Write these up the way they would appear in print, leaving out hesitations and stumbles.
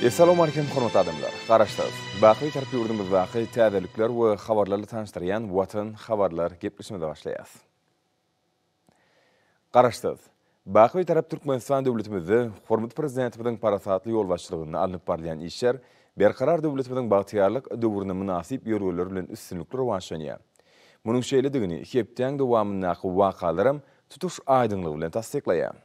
Essalawmalikim hormatly adamlar! Garaşsyz, baky Bitarap ýurdumyzdaky täzelikler we habarlarly tanyşdyrýan Watan habarlar gepleşigimize başlaýas. Garaşsyz, baky Bitarap Türkmenistan döwletimizde hormatly Prezidentimiziň parasatly ýolbaşçylygynda alnyp barylýan işler Berkarar döwletimiziň bagtyýarlyk döwründe mynasyp ýörelgeler bilen üstünlikli rowaçlanýar. Munuň şeýledigini hepdäň dowamyndaky wakalaram tutuş aýdyňlygy bilen tassyklaýar.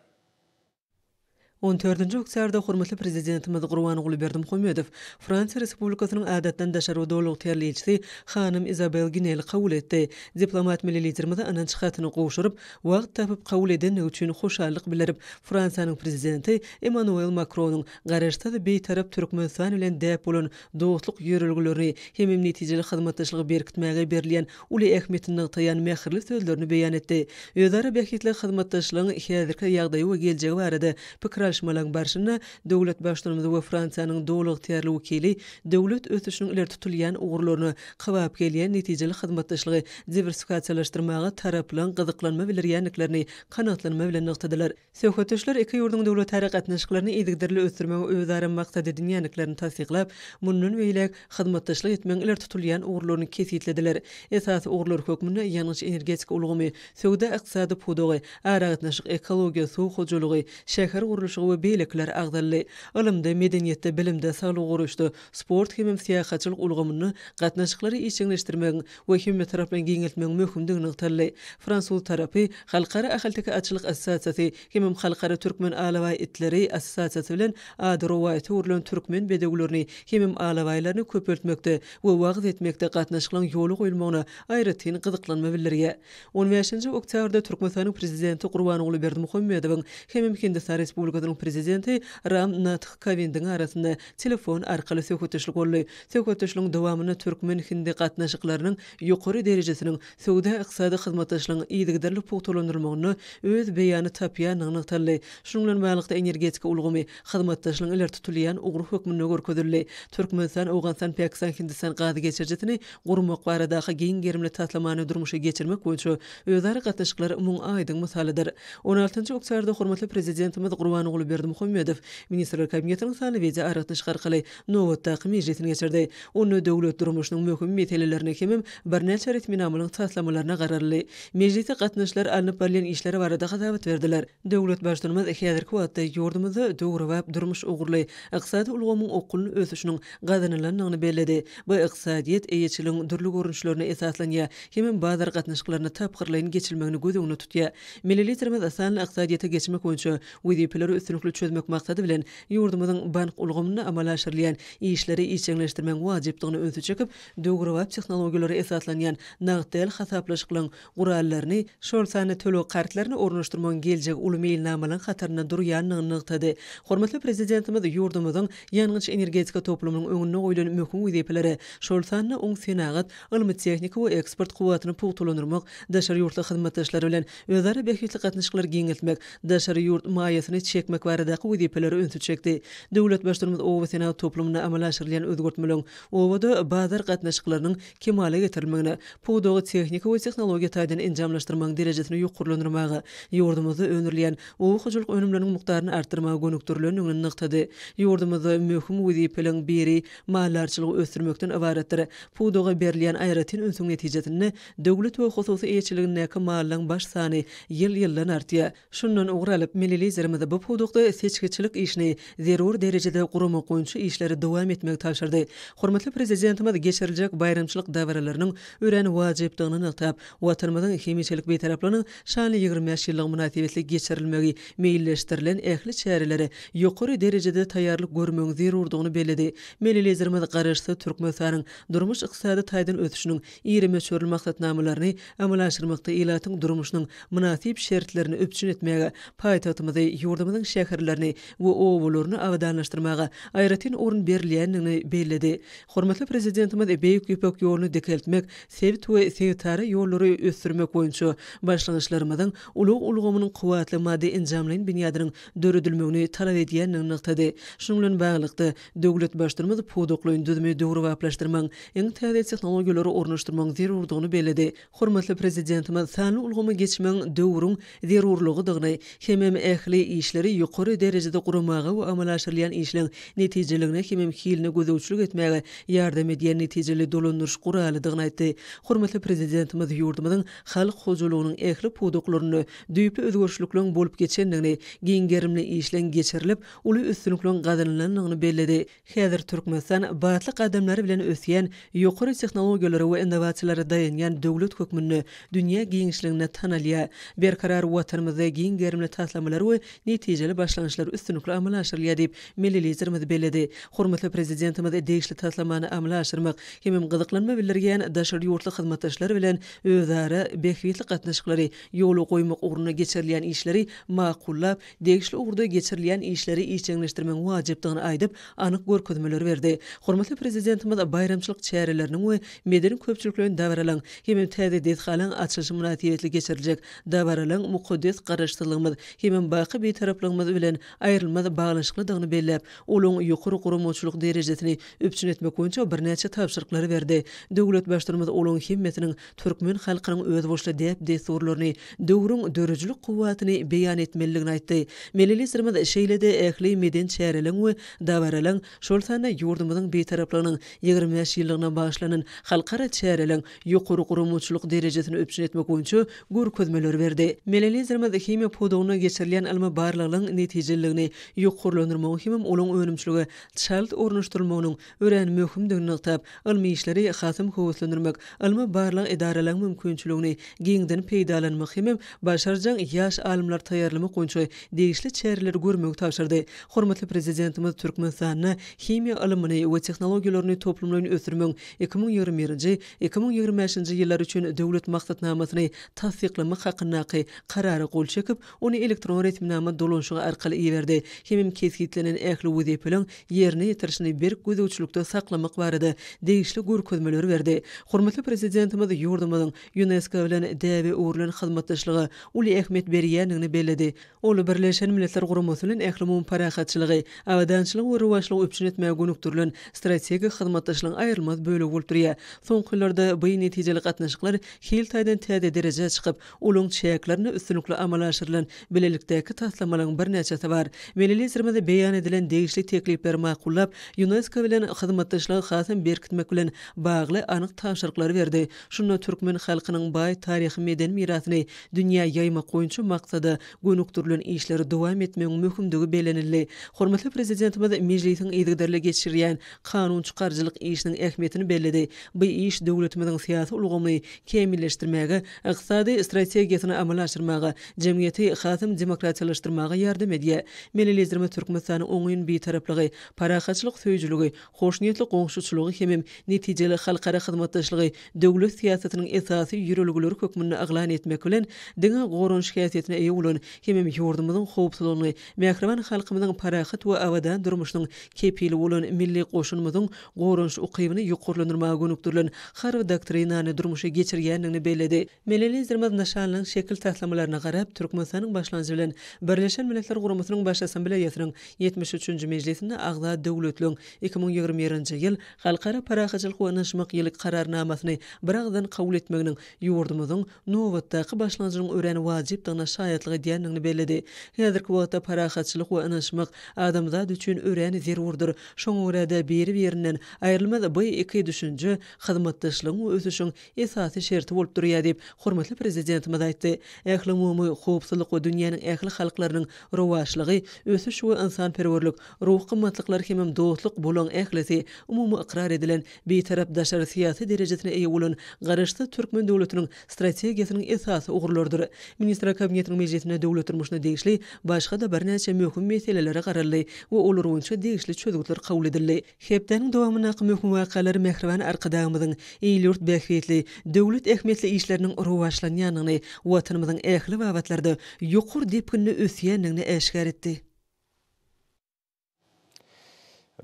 On dördünji oktýabrda hormatly Prezidentimiz Gurbanguly Berdimuhamedow Fransiýa Respublikasynyň Adatdan daşary we Doly ygtyýarly ilçisi hanym Izabel Gineli kabul etdi. Diplomat milli Liderimize ynanç hatyny gowşuryp, wagt tapyp kabul edendigi üçin hoşallyk bildirip, Fransiýanyň Prezidenti Emmanuel Makronyň Garaşsyz, Bitarap Türkmenistan bilen däp bolan dostluk ýörelgelerini hemem netijeli hyzmatdaşlygy berkitmäge berilýän uly ähmiýetini nygtaýan mähirli sözlerini beýan etdi. Özara bähbitli hyzmatdaşlygyň häzirki ýagdaýy we geljegi barada pikir alyşmalaryň barşynda döwlet Baştutanymyz we Fransiýanyň doly ygtyýarly wekili döwlet ösüşiniň ileri tutulýan ugurlaryna kybap gelýän netijeli hyzmatdaşlygy diwersifikasiýalaşdyrmaga taraplaryň gyzyklanma bildirýändiklerini kanagatlanma bilen nygtadylar. Söhbetdeşler iki ýurduň döwletara gatnaşyklaryny yzygiderli ösdürmegi özara maksat edinýändiklerini tassyklap, mundan beýläk hyzmatdaşlyk etmegiň ileri tutulýan ugurlaryny kesgitlediler. Esasy ugurlar hökmünde ýangyç-energetika ulgamy, söwda-ykdysady pudagy, aragatnaşyk, ekologiýa, suw hojalygy, şäher gurluşygy we beýlekiler agzaldy. Ylymda, medeniýetde, bilimde, saglygy goraýyşda, sport hemem syýahatçylyk ulgamynda gatnaşyklary işjeňleşdirmegiň we hemmetaraplaýyn giňeltmegiň möhümdigi nygtaldy. Fransuz tarapy Halkara ahalteke atçylyk assosiasiýasy hemem Halkara türkmen alabaý itleri assosiasiýasy bilen ady rowaýata öwrülen türkmen bedewlerini hemem alabaýlaryny köpeltmekde we wagyz etmekde gatnaşyklaryň ýola goýulmagyna aýratyn gyzyklanma bildirýär. On bäşinji oktýabrda Türkmenistanyň Prezidenti Gurbanguly Berdimuhamedowyň hemem Hindistan Respublikasynyň Prezidenti Ram Nath Kowindiň arasynda telefon arkaly söhbetdeşlik boldy. Söhbetdeşligiň dowamynda türkmen-hindi gatnaşyklarynyň ýokary derejesiniň söwda-ykdysady hyzmatdaşlygyň yzygiderli pugtalandyrylmagynda öz beýanyny tapýandygy nygtaldy. Şunuň bilen baglylykda, energetika ulgamy hyzmatdaşlygyň ileri tutulýan ugry hökmünde görkezildi. Türkmenistan, Owganystan, Pakistan, Hindistan gaz geçirijisini gurmak baradaky giň gerimli taslamany durmuşa geçirmek boýunça özara gatnaşyklar muň aýdyň mysalydyr. On altynjy oktýabrda hormatly Prezidentimiz Gurbanguly Berdimuhamedow Ministrler Kabinetiniň sanly wideoaragatnaşyk arkaly nobatdaky mejlisini geçirdi. Onda döwlet durmuşynyň möhüm meselelerine hemem birnäçe resminamalaryň taslamalaryna garaldy. Mejlise gatnaşyjylar alnyp barylýan işler barada hasabat berdiler. Döwlet Baştutanymyz häzirki wagtda ýurdumyzda döwrebap durmuş ugurly ykdysady ulgamyň okgunly ösüşiniň gazanylandygyny belledi. Bu ykdysadyýet eýeçiligiň dürli görnüşlerine esaslanýar hemem bazar gatnaşyklaryna tapgyrlaýyn geçilmegini göz öňünde tutýar. Milli Liderimiz sanly ykdysadyýete geçmek boýunça wezipeleri üstünlikli çözmek maksady bilen, ýurdumyzyň bank ulgamynda amala aşyrylýan işleri işjeňleşdirmegiň wajypdygyna ünsi çekip, döwrebap tehnologiýalara esaslanýan nagt däl hasaplaşyklaryň gurallaryny, şol sanda töleg kartlaryny ornaşdyrmagyň geljegi uly meýilnamalaryň hatarynda durýandygyny nygtady. Hormatly Prezidentimiz ýurdumyzyň ýangyç-energetika toplumynyň öňünde goýlan möhüm wezipelere, şol sanda oň senagat, ylmy-tehniki we eksport kuwwatyny pugtalandyrmak, daşary ýurtly hyzmatdaşlar bilen özara bähbitli gatnaşyklary giňeltmek, daşary ýurt maýasyny çekmek baradaky wezipelere ünsi çekdi. Döwlet Baştutanymyz oba senagat toplumynda amala aşyrylýan özgertmeleriň obada bazar gatnaşyklarynyň kemala getirilmegine, pudagy tehniki we tehnologiýa taýdan enjamlaşdyrmagyň derejesini ýokarlandyrmaga, ýurdumyzda öndürilýän oba hojalyk önümleriniň mukdaryny artdyrmaga gönükdirilendigini nygtady. Ýurdumyzda möhüm wezipeleriň biri maldarçylygy ösdürmekden ybaratdyr. Pudaga berilýän aýratyn ünsüň netijesinde döwlet we hususy eýeçiligindäki mallaryň baş sany ýyl-ýyldan artýar. Şundan ugur alyp, milli Liderimiz bu pudakda seçgiçilik işini zerur derejede guramak boýunça işleri dowam etmegi tabşyrdy. Hormatly Prezidentimiz geçiriljek baýramçylyk dabaralarynyň örän wajypdygyny nygtap, Watanymyzyň hemişelik Bitaraplygynyň şanly 25 ýyllygy mynasybetli geçirilmegi meýilleşdirilen ähli çärelere ýokary derejede taýýarlyk görmegiň zerurdygyny belledi. Milli Liderimiz Garaşsyz Türkmenistanyň durmuş-ykdysady taýdan ösüşiniň iri möçberli maksatnamalaryny amala aşyrmakda ilatyň durmuşynyň mynasyp şertlerini üpjün etmäge, paýtagtymyzy, ýurdumyzyň şäherlerini we obalaryny abadanlaşdyrmaga aýratyn orun berilýändigini belledi. Hormatly Prezidentimiz Beýik Ýüpek ýoluny dikeltmek, sebit we sebitara ýollary ösdürmek boýunça başlangyçlarymyzyň ulag ulgamynyň kuwwatly maddy-enjamlaýyn binýadynyň döredilmegini talap edýändigini nygtady. Şunuň bilen baglylykda, döwlet Baştutanymyz pudaklaýyn düzümi döwrebaplaşdyrmagyň, iň täze tehnologiýalary ornaşdyrmagyň zerurdygyny belledi. Hormatly Prezidentimiz sanly ulgama geçmegiň döwrüň zerurlygydygyny hemem ähli işleri. ýokary derejede guramaga we amala aşyrylýan işleň netijeliligine hemem hiline gözegçilik etmäge ýardam edýän netijeli dolandyryş guralydygyny aýtdy. Hormatly Prezidentimiz ýurdumyzyň halk hojalygynyň ähli pudaklarynda düýpli özgerişlikleriň bolup geçendigini, giň gerimli işleň geçirilip, uly üstünlikleriň gazanylandygyny belledi. Häzir Türkmenistan batly gadamlar bilen ösýän, ýokary tehnologiýalara we innowasiýalara daýanýan döwlet hökmünde dünýä giňişliginde tanalýar. Berkarar Watanymyzda giň gerimli taslamalar we netijeli başlangyçlar üstünlikli amala aşyrylýar diýip, milli Liderimiz belledi. Hormatly Prezidentimiz degişli taslamany amala aşyrmak hemem gyzyklanma bildirýän daşary ýurtly hyzmatdaşlar bilen özara bähbitli gatnaşyklary ýola goýmak ugrunda geçirilýän işleri makullap, degişli ugurda geçirilýän işleri işjeňleşdirmegiň wajypdygyny aýdyp, anyk görkezmeleri berdi. Hormatly Prezidentimiz baýramçylyk çäreleriniň we medeni-köpçülikleýin dabaralaryň hemem täze desgalaryň açylyşy mynasybetli geçiriljek dabaralaryň mukaddes Garaşsyzlygymyz hemem baky Bitaraplygymyz bilen aýrylmaz baglanyşyklydygyny belläp, olaryň ýokary guramaçylyk derejesini üpjün etmek boýunça birnäçe tabşyryklary berdi. Döwlet Baştutanymyz olaryň hemmesiniň türkmen halkynyň özboluşly däp-dessurlaryny, döwrüň döredijilik kuwwatyny beýan etmelidigini aýtdy. Milli Liderimiz şeýle-de ähli medeni çäreleriň we dabaralaryň, şol sanda ýurdumyzyň Bitaraplygynyň 25 ýyllygyna bagyşlanan halkara çäreleriň ýokary guramaçylyk derejesini üpjün etmek boýunça görkezmeleri berdi. Milli Liderimiz himiýa pudagynda geçirilýän ylmy-barlaglaryň netijeliligini ýokarlandyrmagyň hemem olaryň önümçilige çalt ornaşdyrylmagynyň örän möhümdigini nygtap, ylmy işleri hasam höweslendirmek, ylmy-barlag edaralaryň mümkinçiligini giňden peýdalanmak hemem başarjaň ýaş alymlary taýýarlamak boýunça degişli çäreleri görmegi tabşyrdy. Hormatly Prezidentimiz Türkmenistanda himiýa ylmyny we tehnologiýalaryny toplumlaýyn ösdürmegiň 2021-nji, 2025-nji ýyllar üçin Döwlet maksatnamasyny tassyklamak hakyndaky Karara gol çekip, ony elektron resminama dolanyşygy arkaly iberdi hemem kesgitlenen ähli wezipeleriň ýerine ýetirilişini berk gözegçilikde saklamak barada degişli görkezmeleri berdi. Hormatly Prezidentimiz ýurdumyzyň Ýunesko bilen däbe öwrülen hyzmatdaşlyga uly ähmiýet berýändigini belledi. Ol Birleşen Milletler Guramasy bilen ählumumy parahatçylygy, abadançylygy we rowaçlygy üpjün etmäge gönükdirilen strategik hyzmatdaşlygyň aýrylmaz bölegi bolup durýar. Soňky ýyllarda bu netijeli gatnaşyklar hil taýdan täze derejä çykyp, Olaryň çäklerinde üstünlikli amala aşyrylan bilelikdäki taslamalaryň birnäçesi bar. Milli Liderimiz beýan edilen degişli teklipleri makullap, Ýunesko bilen hyzmatdaşlygy hasam berkitmek bilen bagly anyk tabşyryklary berdi. Şunda türkmen halkynyň baý taryhy-medeni mirasyny dünýä ýaýmak boýunça maksada gönükdirilen işleri dowam etmegiň möhümdigi bellenildi. Hormatly Prezidentimiz Mejlisiň yzygiderli geçirýän kanun çykaryjylyk işiniň ähmiýetini belledi. Bu iş döwletimiziň syýasy ulgamyny kämilleşdirmäge, ykdysady strategiýasyny amala aşyrmaga, jemgyýeti hasam demokratiýalaşdyrmaga ýardam edýär. Milli Liderimiz Türkmenistanyň oňyn Bitaraplygy, parahatçylyk söýüjiligi, hoşniýetli goňşuçylygy hemem netijeli halkara hyzmatdaşlygy döwlet syýasatynyň esasy ýörelgeleri hökmünde yglan etmek bilen, diňe goranyş häsiýetine eýe bolan hemem ýurdumyzyň howpsuzlygyny, mähriban halkymyzyň parahat we abadan durmuşynyň kepili bolan milli goşunymyzyň goranyş ukybyny ýokarlandyrmaga gönükdirilen Harby doktrinany durmuşa geçirýändigini belledi. Milli Liderimiz nyşanlaryň şekil taslamalaryna garap, Türkmenistanyň başlangyjy bilen Birleşen Milletler Guramasynyň Baş Assambleýasynyň 73-nji mejlisinde agza döwletleriň 2021-nji ýyl Halkara parahatçylyk we ynanyşmak ýyly Kararnamasyny biragyzdan kabul etmeginiň ýurdumyzyň nobatdaky başlangyjynyň örän wajypdygyna şaýatlyk edýändigini belledi. Häzirki wagtda parahatçylyk we ynanyşmak adamzat üçin örän zerurdyr. Şoňa görä-de, biri-birinden aýrylmaz bu iki düşünje hyzmatdaşlygyň we ösüşiň esasy şerti bolup durýar diýip, hormatly Prezidentimiz aýtdy. Ählumumy howpsuzlyk we dünýäniň ähli halklarynyň rowaçlygy, ösüş we ynsanperwerlik, ruhy gymmatlyklar hemem dostluk bulaň ählisi umumy ykrar edilen Bitarap daşary syýasy derejesine eýe bolan Garaşsyz türkmen döwletiniň strategiýasynyň esasy ugurlarydyr. Ministrler Kabinetiniň mejlisinde döwlet durmuşyna degişli başga-da birnäçe möhüm meselelere garaldy we olar boýunça degişli çözgütler kabul edildi. Hepdäniň dowamyndaky möhüm wakalar mähriban Arkadagymyzyň il-ýurt bähbitli, döwlet ähmiýetli işleriniň rowaçlanýandygyny, Watanymyzyň ähli babatlarda ýokary depginde ösýändigini äşgär etdi.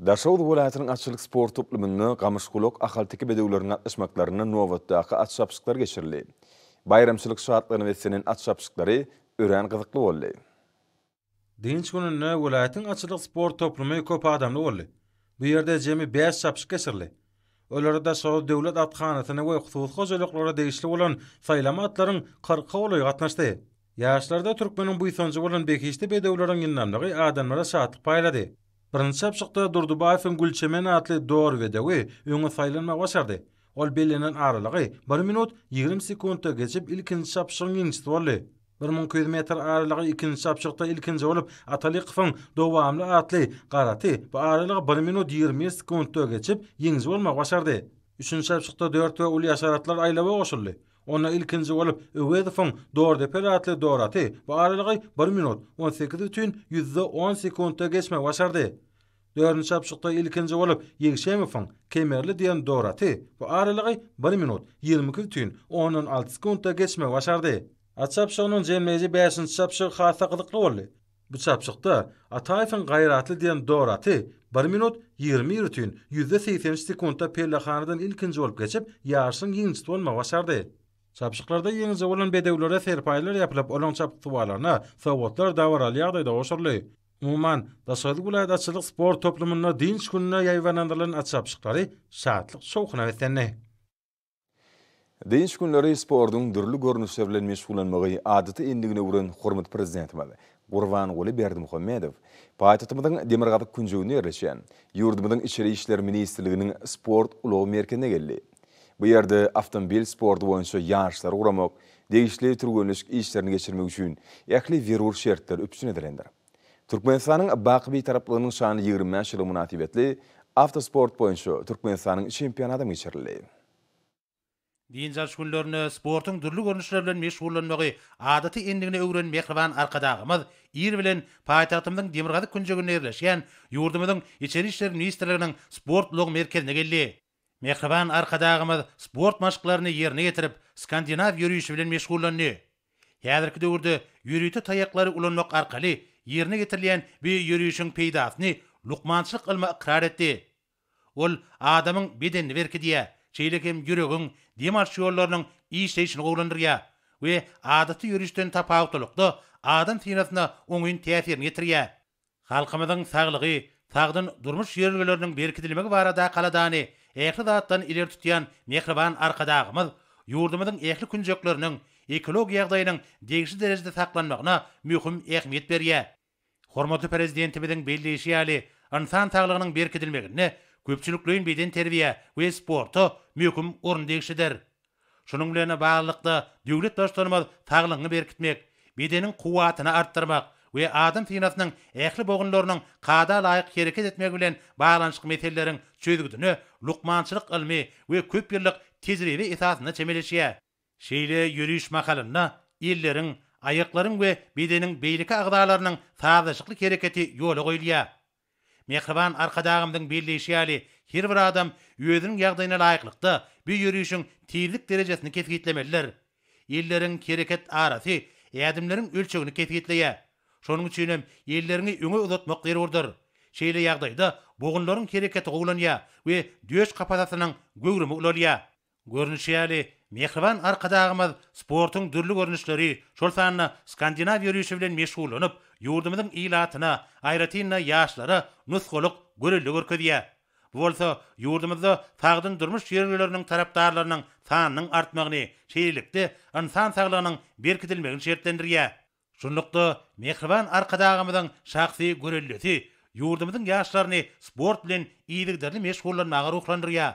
Daşoguz welaýatynyň atçylyk sport toplumynda gamyşgulak ahalteke bedewleriniň gatnaşmaklarynda nobatdaky at çapyşyklary geçirildi. Baýramçylyk şatlygyna beslenen at çapyşyklary örän gyzykly boldy. Dynç gününde welaýatyň atçylyk sport toplumy köp adamly boldy. Bu ýerde jemi bäş çapyşyk geçirildi. Olara Daşoguz döwlet athanasyna we hususy hojalyklara degişli bolan saýlama atlaryň kyrka golaýy gatnaşdy. Ýaşlarda türkmeniň buýsanjy bolan behişdi bedewleriň ýyndamlygy adamlara şatlyk paýlady. Birinji çapyşykda Durdybaýewiň Gülçemen atly dor bedewi öňe saýlanmagy başardy. Ol bellenen aralygy bir minut 20 sekuntda geçip, ilkinji çapyşygyň ýeňijisi boldy. 1200 metr aralygy ikinji çapyşykda ilkinji bolup Atalykowyň Dowamly atly garaty bu aralygy bir minut 21 sekuntda geçip, ýeňiji bolmagy başardy. Üçünji çapyşykda dört we uly ýaşar atlar aýlawa goşuldy. Onda ilkinji bolup Öwezowyň Dordeper atly dor aty bu aralygy bir minut 18 bütin ýüzde on sekuntda geçmegi başardy. Dördünji çapyşykda ilkinji bolup Ýegşemowyň Kemerli diýen dor aty bu aralygy bir minut 22 bütin ondan alty sekuntda geçmegi başardy. At çapyşygynyň jemleýji bäşinji çapyşygy has-da gyzykly boldy. Bu çapyşykda Ataýewiň Gaýratly diýen dor aty bir minut 21 bütin 83 sekuntda pellehanadan ilkinji bolup geçip, ýaryşyň ýeňijisi bolmagy başardy. Çapyşyklarda ýeňiji bolan bedewlere serpaýlar ýapylyp, olaryň çapyksuwarlaryna sowgatlar dabaraly ýagdaýda gowşuryldy. Umuman, Daşoguz welaýat atçylyk sport toplumynda dynç gününe ýaýbaňlandyrylan at çapyşyklary şatlyk-şowhuna beslendi. Dynç günleri sportuň dürli görnüşleri bilen meşgullanmagy adaty endigine öwren hormatly Prezidentimiz Gurbanguly Berdimuhamedow paýtagtymyzyň demirgazyk künjeginde ýerleşýän ýurdumyzyň Içeri işler ministrliginiň sport ulag merkezine geldi. Bu ýerde awtomobil sporty boýunça ýaryşlary guramak, degişli türgenleşik işlerini geçirmek üçin ähli zerur şertler üpjün edilendir. Türkmenistanyň baky Bitaraplygynyň şanly 25 ýyllygy mynasybetli awtosport boýunça Türkmenistanyň çempionatam geçirildi. Dynç alyş günlerinde sportuň dürli görnüşleri bilen meşgullanmagy adaty endigine öwren mähriban Arkadagymyz ir bilen paýtagtymyzyň demirgazyk künjeginde ýerleşýän ýurdumyzyň Içeri işler ministrliginiň sport ulag merkezine geldi. Mähriban Arkadagymyz sport maşklaryny ýerine ýetirip, skandinaw ýörişi bilen meşgullandy. Häzirki döwürde ýörite taýaklary ulanmak arkaly ýerine ýetirilýän bu ýörişiň peýdasyny lukmançylyk ylmy ykrar etdi. Ol adamyň bedenini berkidýär, şeýle hem ýüregiň, dem alyş ýollarynyň işleýşini gowulandyrýar we adaty ýörişden tapawutlylykda adam synasyna oňyn täsirini ýetirýär. Halkymyzyň saglygy, sagdyn durmuş ýörelgeleriniň berkidilmegi baradaky aladany ähli zatdan ileri tutýan mähriban Arkadagymyz ýurdumyzyň ähli künjekleriniň ekologiýa ýagdaýynyň degişli derejede saklanmagyna möhüm ähmiýet berýär. Hormatly Prezidentimiziň belleýşi ýaly, ynsan saglygynyň berkidilmeginde köpçülikleýin bedenterbiýä we sporta möhüm orun degişlidir. Şunuň bilen baglylykda, döwlet Baştutanymyz saglygyňy berkitmek, bedeniň kuwwatyny artdyrmak we adam synasynyň ähli bogunlarynyň kada laýyk hereket etmegi bilen baglanyşykly meseleleriň çözgüdine lukmançylyk ylmy we köp ýyllyk tejribe esasynda çemeleşýär. Şeýle ýöriş mahalynda elleriň, aýaklaryň we bedeniň beýleki agzalarynyň sazlaşykly hereketi ýola goýulýar. Mähriban Arkadagymyzyň belleýşi ýaly, her bir adam özüniň ýagdaýyna laýyklykda bu ýörişiň tizlik derejesini kesgitlemelidir. Elleriň hereket arasy ädimleriň ölçegini kesgitleýär. Şonuň üçin hem elleriňi öňe uzatmak zerurdyr. Şeýle ýagdaýda bogunlaryň hereketi gowulanýar we döş kapasasynyň göwrümi ulalýar. Görnüşi ýaly, mähriban Arkadagymyz sportuň dürli görnüşleri, şol sanda skandinaw ýörişi bilen meşgullanyp, ýurdumyzyň ilatyna, aýratyn-da, ýaşlara nusgalyk görelde görkezýär. Bu bolsa ýurdumyzda sagdyn durmuş ýörelgeleriniň tarapdarlarynyň sanynyň artmagyny, şeýlelikde, ynsan saglygynyň berkidilmegini şertlendirýär. Şunlukda, mähriban Arkadagymyzyň şahsy göreldesi ýurdumyzyň ýaşlaryny sport bilen yzygiderli meşgullanmaga ruhlandyrýar.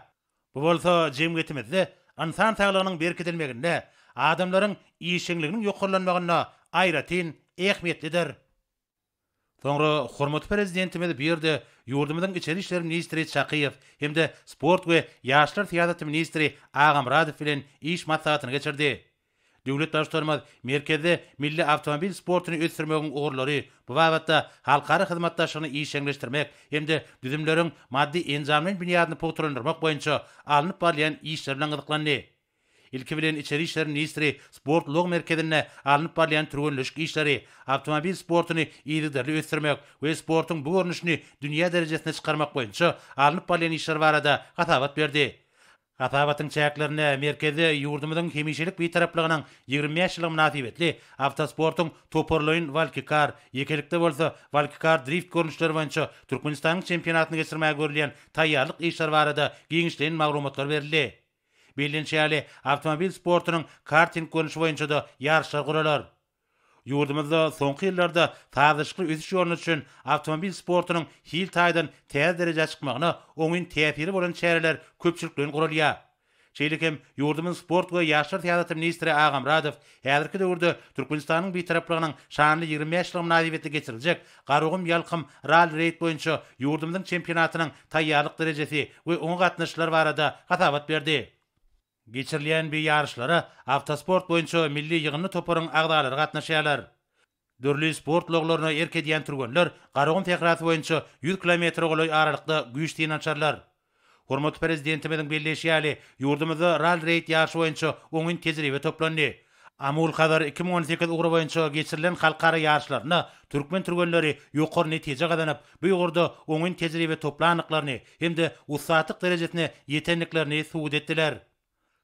Bu bolsa jemgyýetimizde ynsan saglygynyň berkidilmeginde, adamlaryň işjeňliginiň ýokarlanmagynda aýratyn ähmiýetlidir. Soňra hormatly Prezidentimiz bu ýerde ýurdumyzyň içeri işler ministri Çakyýew hem-de sport we ýaşlar syýasaty ministri Agamyradow bilen iş maslahatyny geçirdi. Döwlet Baştutanymyz merkezde milli awtomobil sportuny ösdürmegiň ugurlary, bu babatda halkara hyzmatdaşlygyny işjeňleşdirmek hem-de düzümleriň maddy-enjamlaýyn binýadyny pugtalandyrmak boýunça alnyp barylýan işler bilen gyzyklandy. Ilki bilen içeri işler ministri sport-ulag merkezinde alnyp barylýan türgenleşik işleri, awtomobil sportuny yzygiderli ösdürmek we sportuň bu görnüşini dünýä derejesine çykarmak boýunça alnyp barylýan işler barada hasabat berdi. Hasabatyň çäklerinde merkezde ýurdumyzyň hemişelik Bitaraplygynyň 25 ýyllygy mynasybetli awtosportuň toparlaýyn walkikar, ýekelikde bolsa walkikar-drift görnüşleri boýunça Türkmenistanyň çempionatyny geçirmäge görülýän taýýarlyk işleri barada giňişleýin maglumatlar berildi. Bellenişi ýaly, awtomobil sportunyň karting görnüşi boýunça-da ýaryşlar guralar. Ýurdumyzda soňky ýyllarda sazlaşykly ösüş ýoluna düşen awtomobil sportunyň hil taýdan täze derejä çykmagyna oňyn täsiri bolan çäreler köpçülikleýin guralýar. Şeýle hem ýurdumyzyň sport we ýaşlar syýasaty ministri A. Agamyradow häzirki döwürde Türkmenistanyň Bitaraplygynyň şanly 25 ýyllygy mynasybetli geçiriljek Garagum ýalkym ralli-reýd boýunça ýurdumyzyň çempionatynyň taýýarlyk derejesi we oňa gatnaşyjylar barada hasabat berdi. Geçirilýän bi ýaryşlara awtosport boýunça milli ýygyndy toparyň agzalary gatnaşýarlar. Dürli sport ulaglaryna erk edýän türgenler Garagum sährasy boýunça ýüz kilometre golaý aralykda güýç synanyşarlar. Hormatly Prezidentimiziň belleýşi ýaly, ýurdumyzda ralli-reýd ýaryşy boýunça oňyn tejribe toplandy. Amul-Hazar 2018 ugry boýunça geçirilen halkara ýaryşlarynda türkmen türgenleri ýokary netije gazanyp, bu ugurda oňyn tejribe toplandyklaryny hem-de ussatlyk derejesine ýetendiklerini subut etdiler.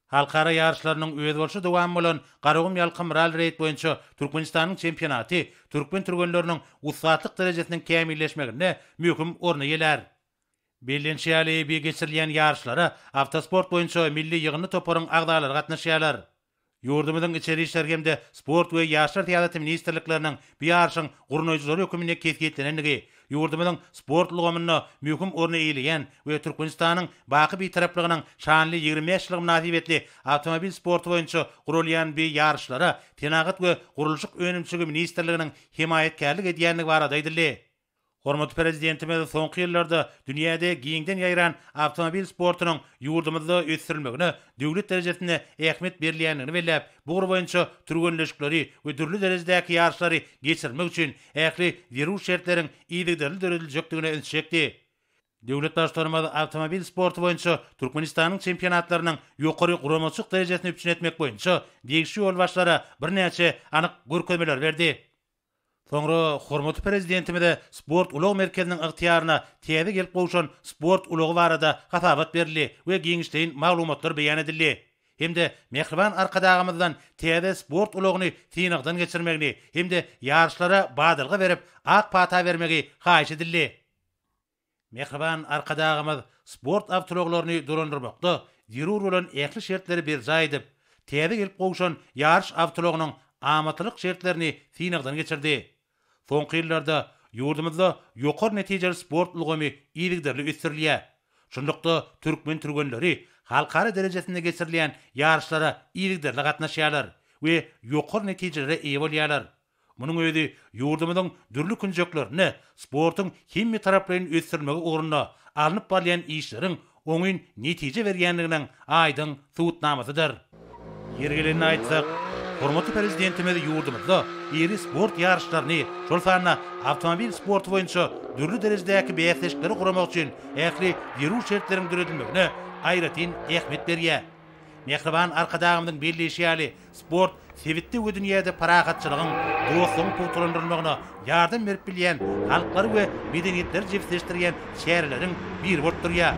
Halkara ýaryşlarynyň özboluşly dowamy bolan Garagum ýalkym ralli-reýd boýunça Türkmenistanyň çempionaty türkmen türgenleriniň ussatlyk derejesiniň kämilleşmeginde möhüm orny eýelär. Bellenişi ýaly, bi geçirilýän ýaryşlara awtosport boýunça milli ýygyndy toparyň agzalary gatnaşýarlar. Ýurdumyzyň Içeri işler hem-de Sport we ýaşlar syýasaty ministrlikleriniň bu ýaryşyň gurnaýjylary hökmünde kesgitlenendigi, ýurdumyzyň sport ulgamynda möhüm orny eýeleýän we Türkmenistanyň baky Bitaraplygynyň şanly 25 ýyllygy mynasybetli awtomobil sporty boýunça guralýan bu ýaryşlara Senagat we gurluşyk önümçiligi ministrliginiň hemaýatkärlik edýändigi barada aýdyldy. Hormatly Prezidentimiz soňky ýyllarda dünýäde giňden ýaýran awtomobil sportunyň ýurdumyzda ösdürilmegine döwlet derejesinde ähmiýet berilýändigini belläp, bu ugur boýunça türgenleşikleri we dürli derejedäki ýaryşlary geçirmek üçin ähli zerur şertleriň yzygiderli dörediljekdigine ünsi çekdi. Döwlet Baştutanymyz awtomobil sporty boýunça Türkmenistanyň çempionatlarynyň ýokary guramaçylyk derejesini üpjün etmek boýunça degişli ýolbaşçylara birnäçe anyk görkezmeleri berdi. Soňra hormatly Prezidentimize sport ulag merkeziniň ygtyýaryna täze gelip gowşan sport ulagy barada hasabat berildi we giňişleýin maglumatlar beýan edildi hem-de mähriban Arkadagymyzdan täze sport ulagyny synagdan geçirmegini hem-de ýaryşlara badalga berip, ak pata bermegi haýyş edildi. Mähriban Arkadagymyz sport awtoulaglaryny dolandyrmakda zerur bolan ähli şertleri berjaý edip, täze gelip gowşan ýaryş awtoulagynyň amatlylyk şertlerini synagdan geçirdi. Soňky ýyllarda ýurdumyzda ýokary netijeli sport ulgamy yzygiderli ösdürilýär. Şunlukda, türkmen türgenleri halkara derejesinde geçirilýän ýaryşlara yzygiderli gatnaşýarlar we ýokary netijelere eýe bolýarlar. Munuň özi ýurdumyzyň dürli künjeklerinde sportuň hemmetaraplaýyn ösdürilmegi ugrunda alnyp barylýan işleriň oňyn netije berýändiginiň aýdyň subutnamasydyr. Ýeri gelende aýtsak, hormatly Prezidentimiz ýurdumyzda iri sport ýaryşlaryny, şol sanda awtomobil sporty boýunça dürli derejedäki bäsleşikleri guramak üçin ähli zerur şertleriň döredilmegine aýratyn ähmiýet berýär. Mähriban Arkadagymyzyň belleýşi ýaly, sport sebitde we dünýäde parahatçylygyň, dostlugyň pugtalandyrylmagyna ýardam berip bilýän halklary we medeniýetleri jebisleşdirýän çäreleriň biri bolup durýar.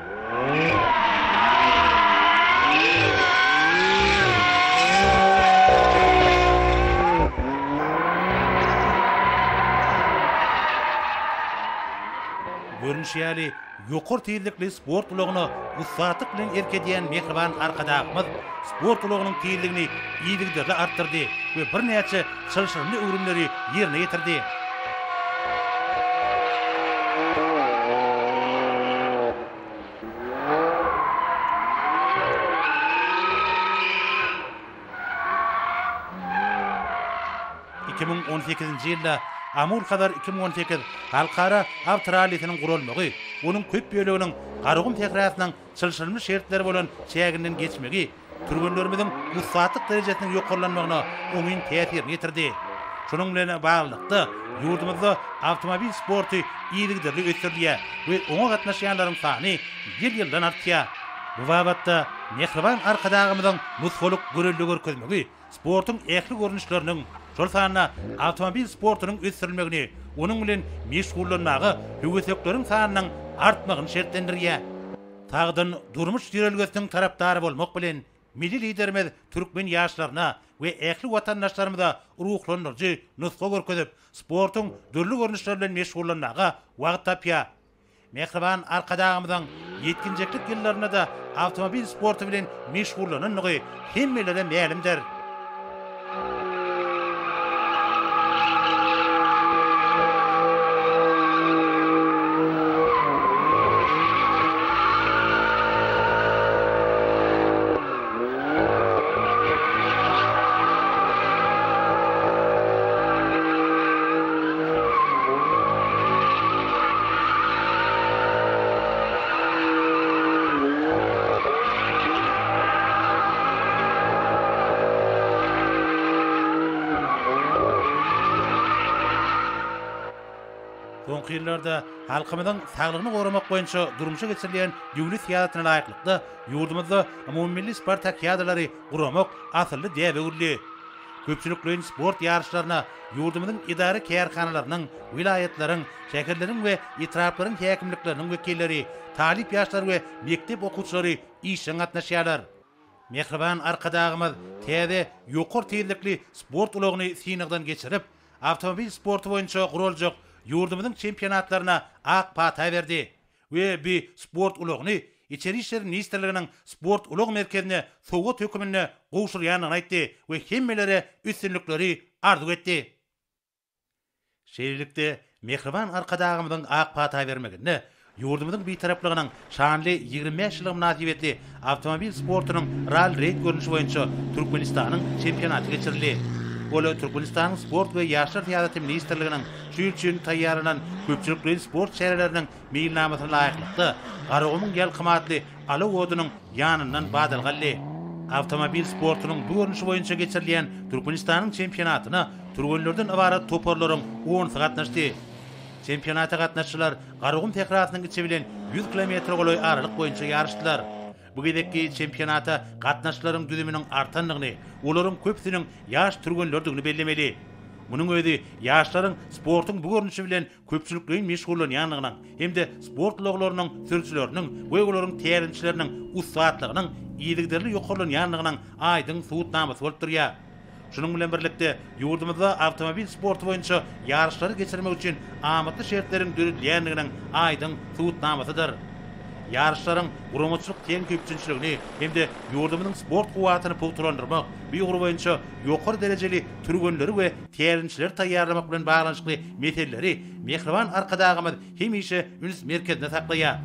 Görnüşi ýaly, Ýokary tizlikli sport ulagyna ussatlyk bilen erk edýän mähriban Arkadagymyz sport ulagynyň tizligini yzygiderli artdyrdy we birnäçe çylşyrymly öwrümleri ýerine ýetirdi. 2018-nji ýylda Amul-Hazar 2018 halkara awtorallisiniň guralmagy, onuň köp böleginiň Garagum sährasynyň çylşyrymly şertleri bolan çäginden geçmegi türgenlerimiziň ussatlyk derejesiniň ýokarlanmagyna oňyn täsirini ýetirdi. Şunuň bilen baglylykda, ýurdumyzda awtomobil sporty yzygiderli ösdürilýär we oňa gatnaşýanlaryň sany ýyl-ýyldan artýar. Bu babatda mähriban Arkadagymyzyň nusgalyk görelde görkezmegi sportuň ähli görnüşleriniň, şol sanda awtomobil sportunyň ösdürilmegini, onuň bilen meşgullanmaga höwesekleriň sanynyň artmagyny şertlendirýär. Sagdyn durmuş ýörelgesiniň tarapdary bolmak bilen, milli Liderimiz türkmen ýaşlaryna we ähli watandaşlarymyza ruhlandyryjy nusga görkezip, sportuň dürli görnüşleri bilen meşgullanmaga wagt tapýar. Mähriban Arkadagymyzyň ýetginjeklik ýyllarynda-da awtomobil sporty bilen meşgullanandygy hemmelere mälimdir. Soňky ýyllarda halkymyzyň saglygyny goramak boýunça durmuşa geçirilýän döwlet syýasatyna laýyklykda, ýurdumyzda umumymilli spartakiadalary guramak asylly däbe öwrüldi. Köpçülikleýin sport ýaryşlaryna ýurdumyzyň edara-kärhanalarynyň, welaýatlaryň, şäherleriň we etraplaryň häkimlikleriniň wekilleri, talyp ýaşlar we mekdep okuwçylary işjeň gatnaşýarlar. Mähriban Arkadagymyz täze ýokary tizlikli sport ulagyny synagdan geçirip, awtomobil sporty boýunça guraljak ýurdumyzyň çempionatlaryna ak pata berdi we bu sport ulagyny Içeri işler ministrliginiň Sport ulag merkezine sowgat höküminde gowşurýandygyny aýtdy we hemmelere üstünlikleri arzuw etdi. Şeýlelikde, mähriban Arkadagymyzyň ak pata bermeginde ýurdumyzyň Bitaraplygynyň şanly 25 ýyllygy mynasybetli awtomobil sportunyň ralli-reýd görnüşi boýunça Türkmenistanyň çempionaty geçirildi. Ol Türkmenistanyň Sport we ýaşlar syýasaty ministrliginiň şu ýyl üçin taýýarlanan köpçülikleýin sport çäreleriniň meýilnamasyna laýyklykda, Garagumuň ýalkymy atly alaw odunyň ýanyndan badalga aldy. Awtomobil sportunyň bu görnüşi boýunça geçirilýän Türkmenistanyň çempionatyna türgenlerden ybarat toparlaryň onusy gatnaşdy. Çempionata gatnaşyjylar Garagum sährasynyň içi bilen 100 kilometre golaý aralyk boýunça ýaryşdylar. Bu gezekki çempionata gatnaşyjylaryň düzüminiň artandygyny, olaryň köpüsiniň ýaş türgenlerdigini bellemeli. Munuň özi ýaşlaryň sportuň bu görnüşi bilen köpçülikleýin meşgullanýandygynyň hem-de sport ulaglarynyň sürüjileriniň we olaryň tälimçileriniň ussatlygynyň yzygiderli ýokarlanýandygynyň aýdyň subutnamasy bolup durýar. Şunuň bilen birlikde, ýurdumyzda awtomobil sporty boýunça ýaryşlary geçirmek üçin amatly şertleriň döredilýändiginiň aýdyň subutnamasydyr. Ýaryşlaryň guramaçylyk-tehniki üpjünçiligini hem-de ýurdumyzyň sport kuwwatyny pugtalandyrmak, bu ugur boýunça ýokary derejeli türgenleri we tälimçileri taýýarlamak bilen baglanyşykly meseleleri mähriban Arkadagymyz hemişe üns merkezinde saklaýar.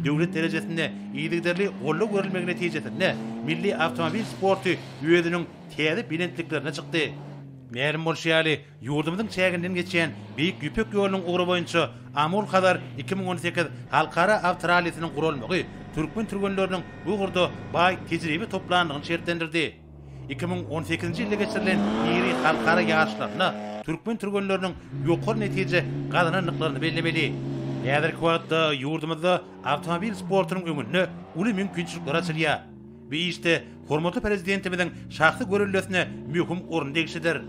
Döwlet derejesinde yzygiderli goldaw berilmegi netijesinde milli awtomobil sporty özüniň täze belentliklerine çykdy. Mälim bolşy ýaly, ýurdumyzyň çäginden geçýän Beýik Ýüpek ýolunyň ugry boýunça Amul-Hazar 2018 halkara awtorallisiniň guralmagy türkmen türgenleriniň bu ugurda baý tejribe toplandygyny şertlendirdi. 2018-nji ýylda geçirilen iri halkara ýaryşlarynda türkmen türgenleriniň ýokary netije gazanandyklaryny bellemeli. Häzirki wagtda ýurdumyzda awtomobil sportunyň öňünde uly mümkinçilikler açylýar. Bu işde hormatly Prezidentimiziň şahsy göreldesine möhüm orun degişlidir.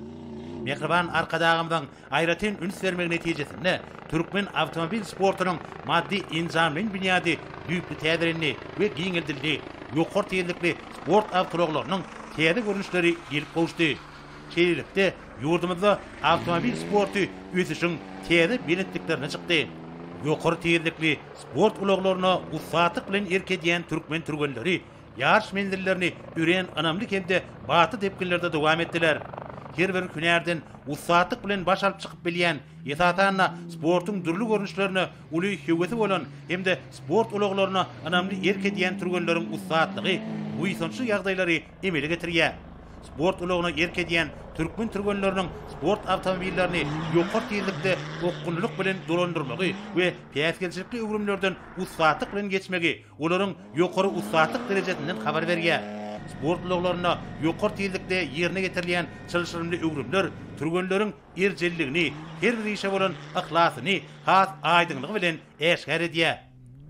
Mähriban Arkadagymyzyň aýratyn üns bermegi netijesinde türkmen awtomobil sportunyň maddy-enjamlaýyn binýady düýpli täzelendi we giňeldildi, ýokary tizlikli sport awtoulaglarynyň täze görnüşleri gelip gowuşdy. Şeýlelikde, ýurdumyzda awtomobil sporty ösüşiň täze belentliklerine çykdy. Ýokary tizlikli sport ulaglaryna ussatlyk bilen erk edýän türkmen türgenleri ýaryş menzillerini örän ynamly hem-de batly depginlerde dowam etdiler. Her bir hünärden ussatlyk bilen baş alyp çykyp bilýän, esasan-da, sportuň dürli görnüşlerine uly höwesi bolan hem-de sport ulaglaryna ynamly erk edýän türgenleriň ussatlygy buýsançly ýagdaýlary emele getirýär. Sport ulagyna erk edýän türkmen türgenleriniň sport awtomobillerini ýokary tizlikde okgunlylyk bilen dolandyrmagy we päsgelçilikli öwrümlerden ussatlyk bilen geçmegi olaryň ýokary ussatlyk derejesinden habar berýär. Sport ulaglarynda ýokary tizlikde ýerine ýetirilýän çylşyrymly öwrümler türgenleriň erjelligini, her bir işe bolan yhlasyny has aýdyňlygy bilen äşgär edýär.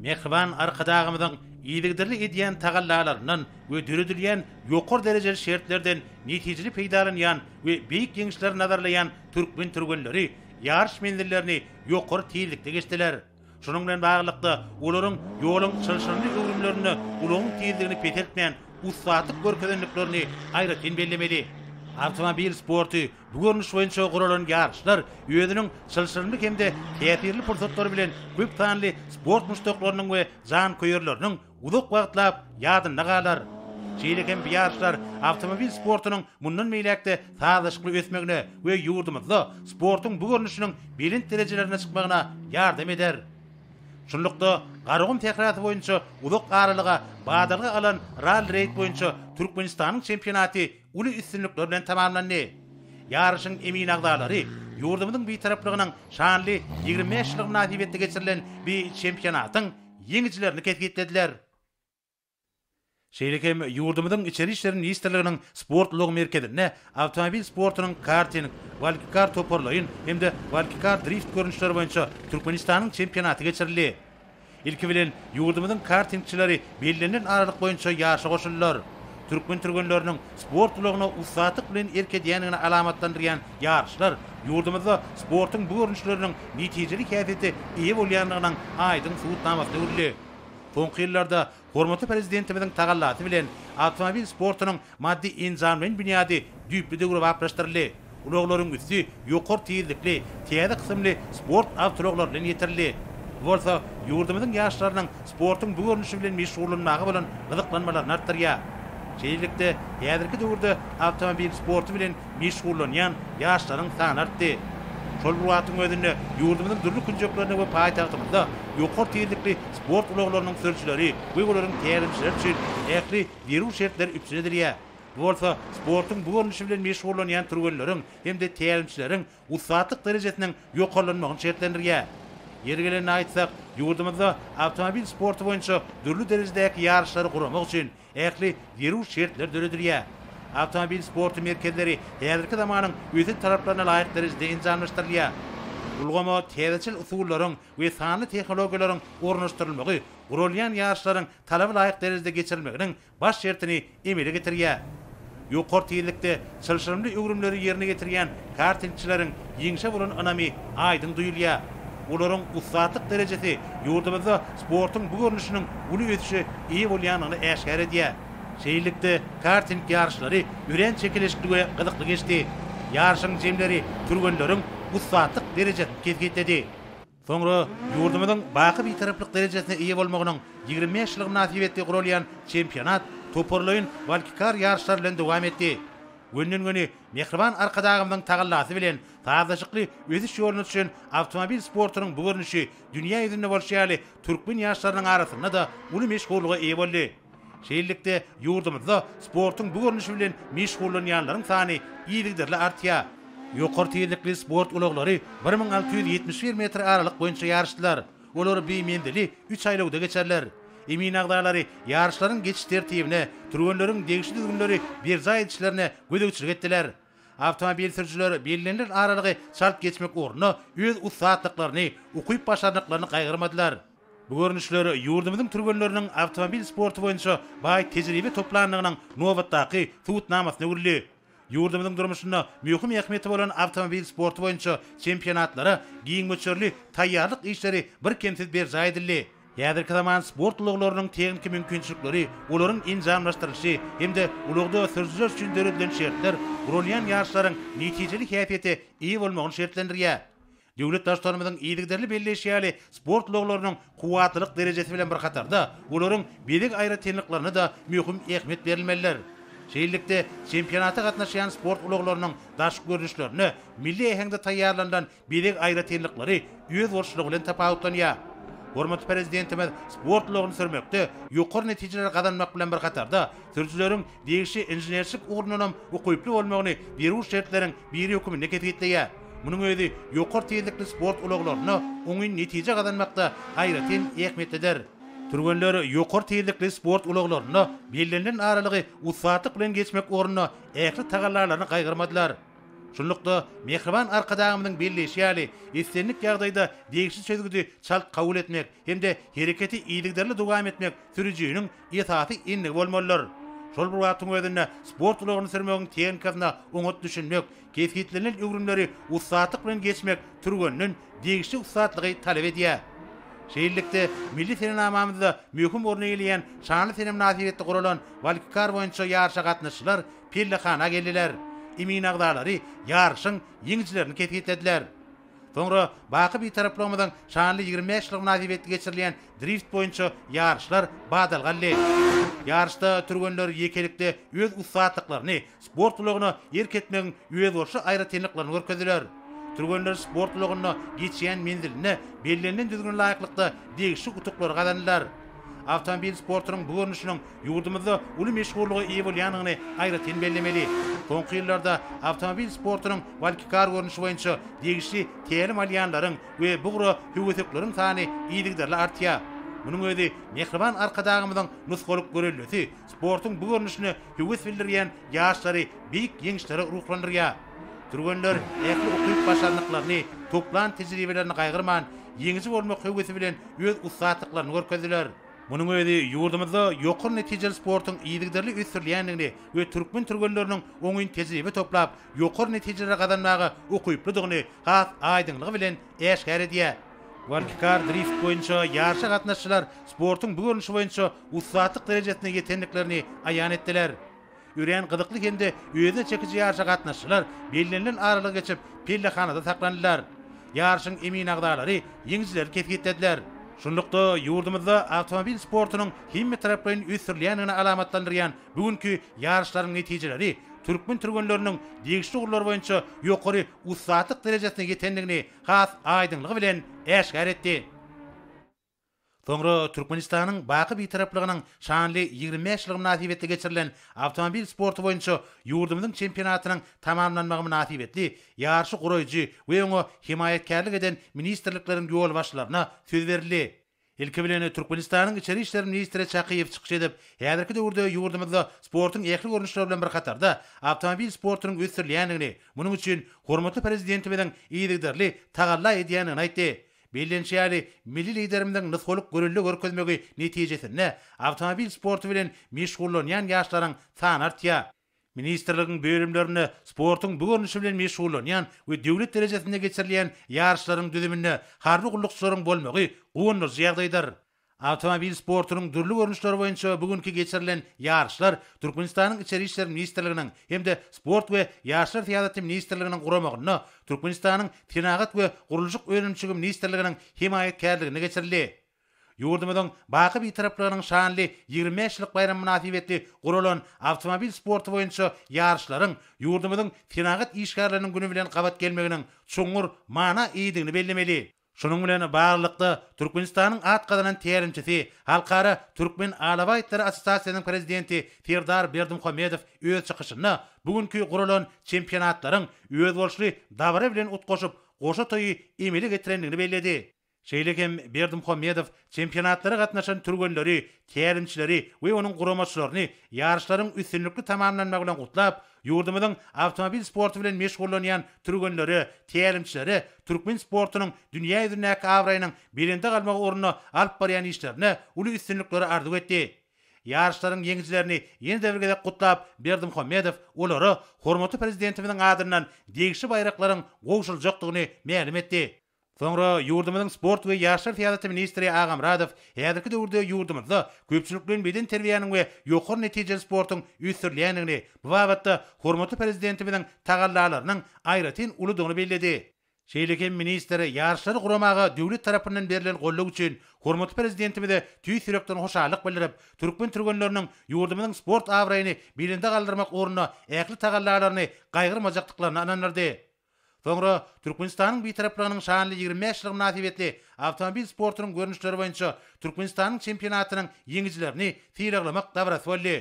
Mähriban Arkadagymyzyň yzygiderli edýän tagallalaryndan we döredilýän ýokary derejeli şertlerden netijeli peýdalanýan we beýik ýeňişleri nazarlaýan türkmen türgenleri ýaryş menzillerini ýokary tizlikde geçdiler. Şunuň bilen baglylykda, olaryň ýoluň çylşyrymly öwrümlerinde ulagyň tizligini peseltmän, ussatlyk görkezendiklerini aýratyn bellemeli. Awtomobil sporty bu görnüş boýunça guralan ýaryşlar özüniň çylşyrymly hem-de täsirli pursatlary bilen köp sanly sport muşdaklarynyň we janköýerleriniň uzak wagtlap ýadynda galar. Şeýle hem bu ýaryşlar awtomobil sportunyň mundan beýläk-de sazlaşykly ösmegine we ýurdumyzda sportuň bu görnüşiniň belent derejelerine çykmagyna ýardam eder. Şunlukda, Garagum sährasy boýunça uzak aralyga badalga alan ralli-reýd boýunça Türkmenistanyň çempionaty uly üstünlikler bilen tamamlandy. Ýaryşyň emin agzalary ýurdumyzyň Bitaraplygynyň şanly 25 ýyllygy mynasybetli geçirilen bu çempionatyň ýeňijilerini kesgitlediler. Şeýle hem ýurdumyzyň Içeri işler ministrliginiň Sport ulag merkezinde awtomobil sportunyň karting, walkikar toparlaýyn hem-de walkikar drift görnüşleri boýunça Türkmenistanyň çempionaty geçirildi. Ilki bilen, ýurdumyzyň kartingçileri bellenilen aralyk boýunça ýaryşa goşuldylar. Türkmen türgenleriniň sport ulagyna ussatlyk bilen erk edýändigini alamatlandyrýan ýaryşlar ýurdumyzda sportuň bu görnüşleriniň netijeli häsiýete eýe bolýandygynyň aýdyň subutnamasyna öwrüldi. Soňky ýyllarda Hormatly Prezidentimiziň tagallasy bilen awtomobil sportunyň maddy-enjamlaýyn binýady düýpli döwrebaplaşdyryldy. Ulaglaryň üsti ýokary tizlikli, täze kysymly sport awtoulaglary bilen ýetirildi. Bu bolsa ýurdumyzyň ýaşlarynyň sportuň bu görnüşi bilen meşgullanmaga bolan gyzyklanmalaryny artdyrýar. Şeýlelikde, häzirki döwürde awtomobil sporty bilen meşgullanýan ýaşlaryň sany artdy. Şol bir wagtyň özünde ýurdumyzyň dürli künjeklerinde we paýtagtymyzda ýokary tizlikli sport ulaglarynyň sürüjileri we olaryň tälimçileri üçin ähli zerur şertler üpjün edilýär. Bu bolsa sportuň bu görnüşi bilen meşgullanýan türgenleriň hem-de tälimçileriň ussatlyk derejesiniň ýokarlanmagyny şertlendirýär. Ýeri gelende aýtsak, ýurdumyzda awtomobil sporty boýunça dürli derejedäki ýaryşlary guramak üçin ähli zerur şertler döredilýär. Awtomobil sporty merkezleri häzirki zamanyň ösen talaplaryna laýyk derejede enjamlaşdyrylýar. Ulgama täzeçil usullaryň we sanly tehnologiýalaryň ornaşdyrylmagy guralýan ýaryşlaryň talaba laýyk derejede geçirilmeginiň baş şertini emele getirýär. Ýokary tizlikde çylşyrymly öwrümleri ýerine ýetirýän kartingçileriň ýeňşe bolan ynamy aýdyň duýulýar. Olaryň ussatlyk derejesi ýurdumyzda sportuň bu görnüşiniň uly ösüşe eýe bolýandygyny äşgär edýär. Şeýlelikde, karting ýaryşlary örän çekeleşikli we gyzykly geçdi. Ýaryşyň jemleri türgenleriň ussatlyk derejesini kesgitledi. Soňra ýurdumyzyň baky Bitaraplyk derejesine eýe bolmagynyň 25 ýyllygy mynasybetli guralýan çempionat toparlaýyn walkikar ýaryşlary bilen dowam etdi. Gönden-göni mähriban Arkadagymyzyň tagallasy bilen sazlaşykly ösüş ýoluna düşen awtomobil sportunyň bu görnüşi dünýä ýüzünde bolşy ýaly türkmen ýaşlarynyň arasynda-da uly meşhurlyga eýe boldy. Şeýlelikde, ýurdumyzda sportuň bu görnüşi bilen meşgullanýanlaryň sany yzygiderli artýar. Ýokary tizlikli sport ulaglary 1671 metr aralyk boýunça ýaryşdylar. Olar bir menzili üç aýlawda geçerler. Emin agzalary ýaryşlaryň geçiş tertibine, türgenleriň degişli düzgünleri berjaý edişlerine gözegçilik etdiler. Awtomobil sürüjiler bellenilen aralygy çalt geçmek ugrunda öz ussatlyklaryny, ukyp-başarnyklaryny gaýgyrmadylar. Bu görnüşler ýurdumyzyň türgenleriniň awtomobil sporty boýunça baý tejribe toplandygynyň nobatdaky subutnamasyna öwrüldi. Ýurdumyzyň durmuşynda möhüm ähmiýeti bolan awtomobil sporty boýunça çempionatlara giň möçberli taýýarlyk işleri birkemsiz berjaý edildi. Häzirki zaman sport ulaglarynyň tehniki mümkinçilikleri, olaryň enjamlaşdyrylyşy hem-de ulagda sürüjiler üçin döredilen şertler guralýan ýaryşlaryň netijeli häsiýete eýe bolmagyny şertlendirýär. Döwlet Baştutanymyzyň yzygiderli belleýşi ýaly, sport ulaglarynyň kuwwatlylyk derejesi bilen bir hatarda, olaryň bezeg aýratynlyklaryna-da möhüm ähmiýet berilmelidir. Şeýlelikde, çempionata gatnaşýan sport ulaglarynyň daşky görnüşlerinde milli äheňde taýýarlanylan bezeg aýratynlyklary özboluşlygy bilen tapawutlanýar. Hormatly Prezidentimiz sport ulagyny sürmekde ýokary netijeleri gazanmak bilen bir hatarda, sürüjileriň degişli inženerçilik ugrundanam ukyply bolmagyny zerur şertleriň biri höküminde kesgitleýär. Munuň özi ýokary tizlikli sport ulaglarynda oňyn netije gazanmakda aýratyn ähmiýetlidir. Türgenler ýokary tizlikli sport ulaglarynda bellenilen aralygy ussatlyk bilen geçmek ugrunda ähli tagallalaryny gaýgyrmadylar. Şunlukda, mähriban Arkadagymyzyň belleýşi ýaly, islendik ýagdaýda degişli çözgüdi çalt kabul etmek hem-de hereketi yzygiderli dowam etmek sürüjiniň esasy endigi bolmalydyr. Şol bir wagtyň özünde sport ulagyny sürmegiň tehnikasyna oňat düşünmek, kesgitlenilen öwrümleri ussatlyk bilen geçmek türgenden degişli ussatlygy talap edýär. Şeýlelikde, milli senenamamyzda möhüm orun eýeleýän şanly sene mynasybetli guralan walkikar boýunça ýaryşa gatnaşyjylar pellehana geldiler. Emin agzalary ýaryşyň ýeňijilerini kesgitlediler. Soňra baky Bitaraplygymyzyň şanly 25 ýyllygy mynasybetli geçirilýän drift boýunça ýaryşlar badalga aldy. Ýaryşda türgenler ýekelikde öz ussatlyklaryny, sport ulagyna erk etmegiň özboluşly aýratynlyklaryny görkezdiler. Türgenler sport ulagynda geçýän menzilinde bellenilen düzgüne laýyklykda degişli utuklary gazandylar. Awtomobil sportunyň bu görnüşiniň ýurdumyzda uly meşhurlyga eýe bolýandygyny aýratyn bellemeli. Soňky ýyllarda awtomobil sportunyň walkikar görnüşi boýunça degişli tälim alýanlaryň we bu ugra höwesekleriň sany yzygiderli artýar. Munuň özi mähriban Arkadagymyzyň nusgalyk göreldesi sportuň bu görnüşine höwes bildirýän ýaşlary beýik ýeňişlere ruhlandyrýar. Türgenler ähli ukyp-başarnyklaryny, toplan tejribelerini gaýgyrman, ýeňiji bolmak höwesi bilen öz ussatlyklaryny görkezdiler. Munuň özi ýurdumyzda ýokary netijeli sportuň yzygiderli ösdürilýändigini we türkmen türgenleriniň oňyn tejribe toplap, ýokary netijeleri gazanmaga ukyplydygyny has aýdyňlygy bilen äşgär edýär. Walkikar drift boýunça ýaryşa gatnaşyjylar sportuň bu görnüşi boýunça ussatlyk derejesine ýetendiklerini aýan etdiler. Örän gyzykly hem-de özüne çekiji ýaryşa gatnaşyjylar bellenilen aralygy geçip, pellehanada saklandylar. Ýaryşyň emin agzalary ýeňijileri kesgitlediler. Şunlukda, ýurdumyzda awtomobil sportunyň hemmetaraplaýyn ösdürilýändigini alamatlandyrýan bu günki ýaryşlaryň netijeleri türkmen türgenleriniň degişli ugurlar boýunça ýokary ussatlyk derejesine ýetendigini has aýdyňlygy bilen äşgär etdi. Soňra Türkmenistanyň baky Bitaraplygynyň şanly 25 ýyllygy mynasybetli geçirilen awtomobil sporty boýunça ýurdumyzyň çempionatynyň tamamlanmagy mynasybetli ýaryşy guraýjy we oňa hemaýatkärlik eden ministrlikleriň ýolbaşçylaryna söz berildi. Ilki bilen Türkmenistanyň Içeri işler ministri Çakyýew çykyş edip, häzirki döwürde ýurdumyzda sportuň ähli görnüşleri bilen bir hatarda awtomobil sportunyň ösdürilýändigini, munuň üçin hormatly Prezidentimiziň yzygiderli tagalla edýändigini aýtdy. Bellenişi ýaly, milli Liderimiziň nusgalyk görelde görkezmegi netijesinde awtomobil sporty bilen meşgullanýan ýaşlaryň sany artýar. Ministrligiň bölümlerinde sportuň bu görnüşi bilen meşgullanýan we döwlet derejesinde geçirilýän ýaryşlaryň düzüminde harby gullukçylaryň bolmagy guwandyryjy ýagdaýdyr. Awtomobil sportunyň dürli görnüşleri boýunça bu günki geçirilen ýaryşlar Türkmenistanyň Içeri işler ministrliginiň hem-de Sport we ýaşlar syýasaty ministrliginiň guramagynda Türkmenistanyň Senagat we gurluşyk önümçigi ministrliginiň hemaýatkärliginde geçirildi. Ýurdumyzyň baky Bitaraplygynyň şanly 25 ýyllyk baýramy mynasybetli guralan awtomobil sporty boýunça ýaryşlaryň ýurdumyzyň Senagat işgärleriniň güni bilen gabat gelmeginiň çuňňur mana eýedigini bellemeli. Şunuň bilen baglylykda, Türkmenistanyň at gazanan tälimçisi, Halkara Türkmen alabaý itlary assosiasiýasynyň prezidenti Serdar Berdimuhamedow öz çykyşynda bu günki guralan çempionatlaryň özboluşly dabara bilen utgaşyp, goşa toýy emele getirendigini belledi. Şeýle hem Berdimuhamedow çempionatlara gatnaşan türgenleri, tälimçileri we onuň guramaçylaryny ýaryşlaryň üstünlikli tamamlanmagy bilen gutlap, ýurdumyzyň awtomobil sporty bilen meşgullanýan türgenlere, tälimçilere türkmen sportunyň dünýä ýüzündäki abraýynyň belende galmagy ugrunda alyp barýan işlerinde uly üstünlikleri arzuw etdi. Ýaryşlaryň ýeňijilerini ýene-de bir gezek gutlap, Berdimuhamedow olara hormatly Prezidentimiziň adyndan degişli baýraklaryň gowşuryljakdygyny mälim etdi. Soňra ýurdumyzyň sport we ýaşlar syýasaty ministri Agamyradow häzirki döwürde ýurdumyzda köpçülikleýin bedenterbiýäniň we ýokary netijeli sportuň ösdürilýändigini, bu babatda hormatly Prezidentimiziň tagallalarynyň aýratyn uludygyny belledi. Şeýle hem ministr ýaryşlary guramaga döwlet tarapyndan berlen goldaw üçin hormatly Prezidentimize tüýs ýürekden hoşallyk bildirip, türkmen türgenleriniň ýurdumyzyň sport abraýyny belende galdyrmak ugrunda ähli tagallalaryny gaýgyrmajakdyklaryna ynandyrdy. Soňra Türkmenistanyň Bitaraplygynyň şanly 25 ýyllygy mynasybetli awtomobil sportunyň görnüşleri boýunça Türkmenistanyň çempionatynyň ýeňijilerini sylaglamak dabarasy boldy.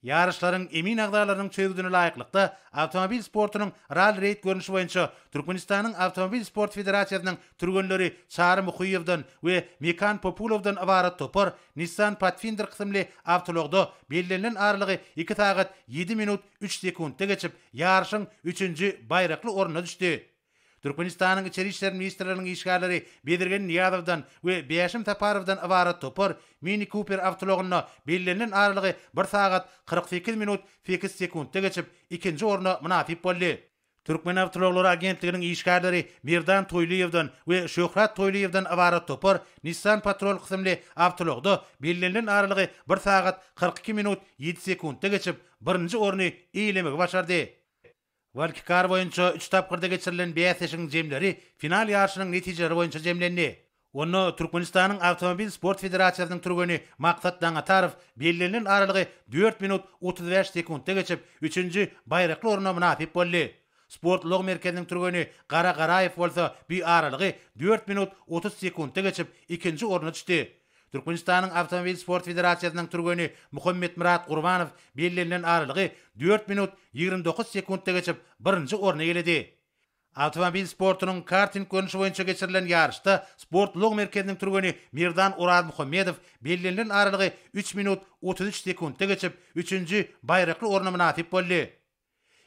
Ýaryşlaryň emin agzalarynyň çözgüdine laýyklykda, awtomobil sportunyň ralli-reýd görnüşi boýunça Türkmenistanyň Awtomobil sport federasiýasynyň türgenleri Çary Muhyýewden we Mekan Populowdan ybarat topar Nissan Pathfinder kysymly awtoulagda bellenilen aralygy iki sagat ýedi minut üç sekuntda geçip, ýaryşyň üçünji baýrakly ornuna düşdi. Türkmenistanyň Içeri işler ministrliginiň işgärleri Bezirgen Nyýazowdan we Bäşim Saparowdan ybarat topar Mini Cooper awtoulagynda bellenilen aralygy bir sagat 48 minut 8 sekuntda geçip, ikinji orna mynasyp boldy. Türkmenawtoulaglary agentliginiň işgärleri Merdan Toýlyýewden we Şöhrat Toýlyýewden ybarat topar Nissan Patrol kysymly awtoulagda bellenilen aralygy bir sagat 42 minut 7 sekuntda geçip, birinji orny eýelemegi başardy. Walkikar boýunça üç tapgyrda geçirilen bäsleşigiň jemleri final ýaryşynyň netijeleri boýunça jemlendi. Onda Türkmenistanyň Awtomobil sport federasiýasynyň türgeni Maksat Daňatarow bellenilen aralygy dört minut 35 sekuntda geçip, üçünji baýrakly orna mynasyp boldy. Sport ulag merkeziniň türgeni Gara Garaýew bolsa bu aralygy dört minut 30 sekuntda geçip, ikinji orna düşdi. Türkmenistanyň Awtomobil sport federasiýasynyň türgeni Muhammetmyrat Gurbanow bellenilen aralygy dört minut 29 sekuntda geçip, birinji orny eýeledi. Awtomobil sportunyň karting görnüşi boýunça geçirilen ýaryşda Sport ulag merkeziniň türgeni Merdan Orazmuhammedow bellenilen aralygy üç minut 33 sekuntda geçip, üçünji baýrakly orna mynasyp boldy.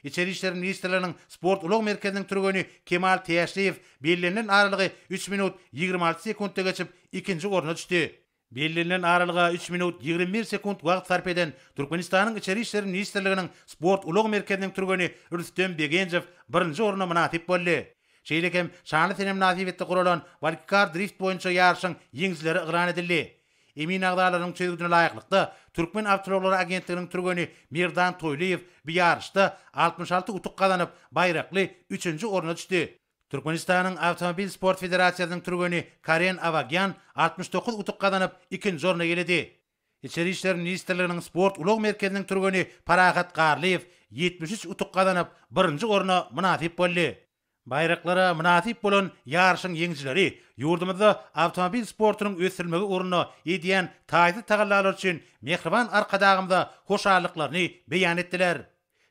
Içeri işler ministrliginiň Sport ulag merkeziniň türgeni Kemal Täşliýew bellenilen aralygy üç minut 26 sekuntda geçip, ikinji orna düşdi. Bellenilen aralyga üç minut 21 sekunt wagt sarp eden Türkmenistanyň Içeri işler ministrliginiň Sport ulag merkeziniň türgeni Rüstem Begenjow birinji orna mynasyp boldy. Şeýle hem şanly sene mynasybetli guralan Walkikar drift boýunça ýaryşyň ýeňijileri yglan edildi. Emin agzalarynyň çözgüdine laýyklykda, Türkmen awtoulaglary agentliginiň türgeni Merdan Toýlyýew bu ýaryşda 66 utuk gazanyp, baýrakly üçünji orna düşdi. Türkmenistanyň Awtomobil sport federasiýasynyň türgeni Karen Awagýan 69 utuk gazanyp, ikinji orny eýeledi. Içeri işler ministrliginiň Sport ulag merkeziniň türgeni Parahat Garlyýew 73 utuk gazanyp, birinji orna mynasyp boldy. Baýraklara mynasyp bolan ýaryşyň ýeňijileri ýurdumyzda awtomobil sportunyň ösdürilmegi ugrunda edýän taýsyz tagallalary üçin mähriban Arkadagymyza hoşallyklaryny beýan etdiler.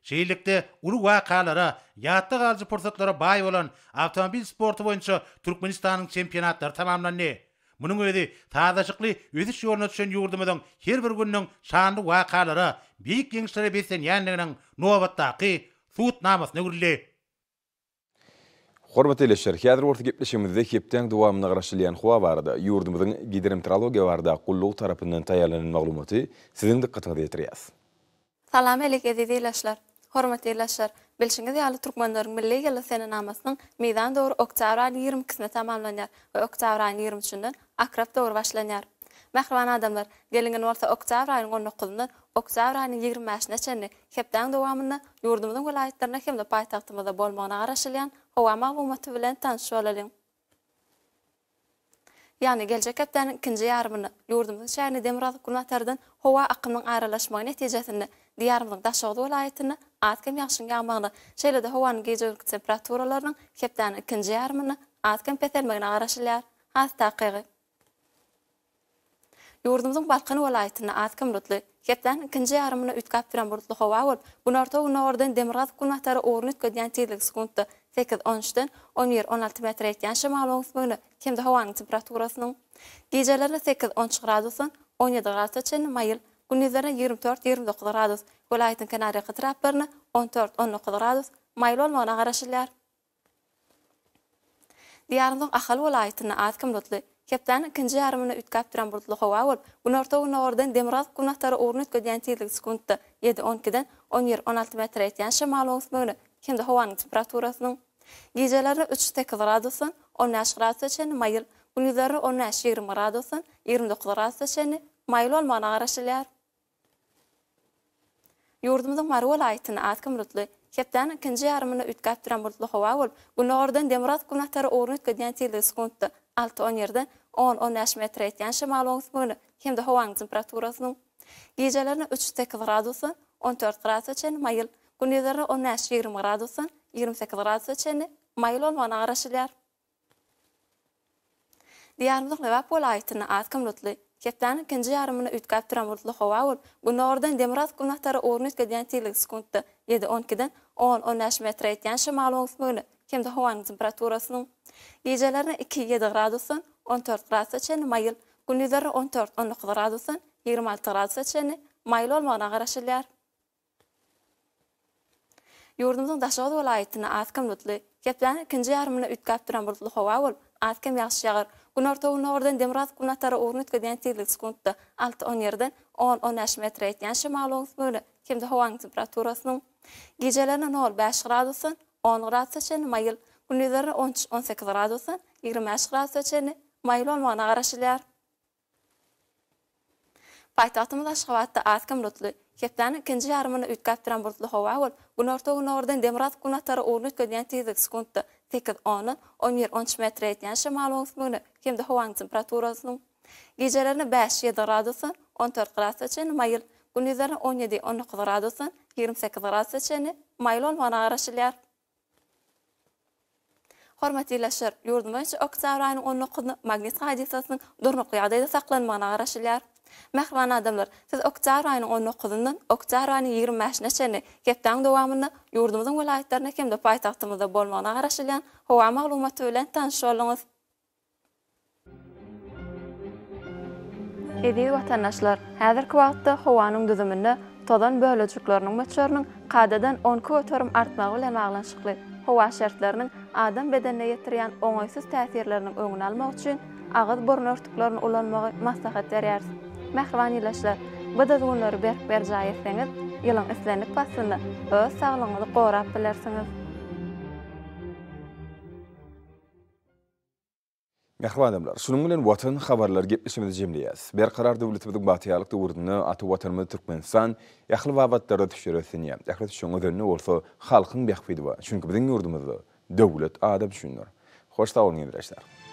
Şeýlelikde, uly wakalara, ýatda galyjy pursatlara baý bolan awtomobil sporty boýunça Türkmenistanyň çempionatlary tamamlandy. Munuň özi sazlaşykly ösüş ýoluna düşen ýurdumyzyň her bir gününiň şanly wakalara, beýik ýeňişlere beslenýändiginiň nobatdaky subutnamasyna öwrüldi. Hormatly ildeşler, häzir bolsa gepleşigimizde hepdäň dowamynda garaşylýan howa barada ýurdumyzyň Gidrometeorologiýa baradaky gullugy tarapyndan taýýarlanan maglumaty siziň dykgatyňyza ýetirýäs. Salam alik eziz ildeşler! Hormatly ildeşler, bilşiňiz ýaly türkmenleriň milli ýyly senenamasynyň mizan döwri oktýabr aýynyň 22 sine tamamlanýar we oktýabr aýynyň 23 ünden akrap döwri başlanýar. Mähriban adamlar, geliň indi bolsa oktýabr aýynyň on dokuzyndan oktýabr aýynyň 25 ine çenli Hepdäň dowamynda ýurdumyzyň welaýatlarynda hem-de paýtagtymyzda bolmagyna garaşylýan howa maglumaty bilen tanyş bolalyň. Ýagny geljek hepdäniň ikinji ýarymynda ýurdumyzyň çägine demirgazyk-günbatardan howa akymynyň aralaşmagy netijesinde Diýarymyzyň Daşoguz welaýatynda az-kem ýagşyň ýagmagyna, şeýle-de howanyň gije-gündizki temperaturalarynyň hepdäniň ikinji ýarymynda az-kem peselmegine garaşylýar. Has takygy. Ýurdumyzyň Balkan welaýatynda az-kem bulutly, hepdäniň ikinji ýarymynda üýtgäp duran bulutly howa bolup, günorta-gündogardan demirgazyk-günbatara ugruny üýtgedýän tizligi sekuntda sekiz, on üçden on bir, 16 metre ýetýän şemalyň öwüsmegine hem-de howanyň temperaturasynyň gijelerine sekiz, on üç gradusdan 17 gradusa çenli maýyl, gündizlerine 24, 29 gradus, welaýatyň kenarýaka etraplarynda 14, 19 gradus maýyl bolmagyna garaşylýar. Diýarymyzyň Ahal welaýatynda az-kem bulutly, hepdäniň ikinji ýarymynda üýtgäp duran bulutly howa bolup, günorta-gündogardan demirgazyk-günbatara ugruny üýtgedýän tizligi sekuntda ýedi, on ikiden on bir, 16 metre ýetýän şemalyň öwüsmegine hem-de howanyň temperaturasynyň gijelerine üç, sekiz gradusdan 15 gradusa çenli maýyl, gündizlerine 15, 20 gradusdan 29 gradusa çenli maýyl bolmagyna garaşylýar. Ýurdumyzyň Mary welaýatynda az-kem bulutly, hepdäniň ikinji ýarymynda üýtgäp duran bulutly howa bolup, gündogardan demirgazyk-günbatara ugruny üýtgedýän tizligi sekuntda alty, on ýerden on, 15 metre ýetýän şemalyň öwüsmegine hem-de howanyň temperaturasynyň gijelerine üç, sekiz gradusdan 14 gradusa çenli maýyl, gündizlerine 15, 20 gradusdan 28 gradusa çenli maýyl bolmagyna garaşylýar. Diýarymyzyň Lebap welaýatynda az-kem bulutly, hepdäniň ikinji ýarymynda üýtgäp duran bulutly howa bolup, gündogardan demirgazyk-günbatara ugruny üýtgedýän tizligi sekuntda ýedi, on ikiden on, 15 metre ýetýän şemalyň öwüsmegine hem-de howanyň temperaturasynyň gijelerine iki, ýedi gradusdan 14 gradusa çenli maýyl, gündizlerine 14, 19 gradusdan 26 gradusa çenli maýyl bolmagyna garaşylýar. Ýurdumyzyň Daşoguz welaýatynda az-kem bulutly, hepdäniň ikinji ýarymynda üýtgäp duran bulutly howa bolup, az-kem ýagyş ýagar. Günorta-gündogardan demirgazyk-günbatara ugruny üýtgedýän tizligi sekuntda alty, on ýerden on, 15 metre ýetýän şemalyň öwüsmegine hem-de howanyň temperaturasynyň gijelerine nol, bäş gradusdan on gradusa çenli maýyl, gündizlerine on üç, 18 gradusdan 25 gradusa çenli maýyl bolmagyna garaşylýar. Paýtagtymyz Aşgabatda az-kem bulutly, hepdäniň ikinji ýarymynda üýtgäp duran bulutly howa bolup, günorta-gündogardan demirgazyk-günbatara ugruny üýtgedýän tizligi sekuntda sekiz, ondan on bir, 13 metre ýetýän şemalyň öwüsmegine hem-de howanyň temperaturasynyň gijelerine bäş, ýedi gradusdan 14 gradusa çenli maýyl, gündizlerine 17, 19 gradusdan 28 gradusa çenli maýyl bolmagyna garaşylýar. Hormatly ildeşler, ýurdumyz boýunça oktýabr aýynyň on dokuzyna magnit hadysasynyň durnukly ýagdaýda saklanmagyna garaşylýar. Mähriban adamlar, siz oktýabr aýynyň on dokuzyndan oktýabr aýynyň 20 bäşine çenli hepdäň dowamynda ýurdumyzyň welaýatlarynda hem-de paýtagtymyzda bolmagyna garaşylýan howa maglumaty bilen tanyş bolduňyz. Eziz watandaşlar, häzirki wagtda howanyň düzüminde tozan bölejikleriniň möçberiniň kadadan 12% artmagy bilen baglanyşykly howa şertleriniň adam bedenine ýetirýän oňaýsyz täsirleriniň öňüni almak üçin agyz-burun örtüklerini ulanmagy maslahat berýäris. Mähriban ildeşler, bu düzgünleri berk berjaý etseňiz, ýylyň islendik paslynda öz saglygyňyzy gorap bilersiňiz. Mähriban adamlar, şunuň bilen Watan habarlary gepleşigimizi jemleýäris. Berkarar döwletimiziň bagtyýarlyk döwründe ata Watanymyz Türkmenistan ähli babatlarda ösüşlere beslenýär. Ähli ösüşiň özeninde bolsa halkyň bähbidi bar. Çünki biziň ýurdumyzda döwlet adam üçindir. Hoş sag boluň ildeşler.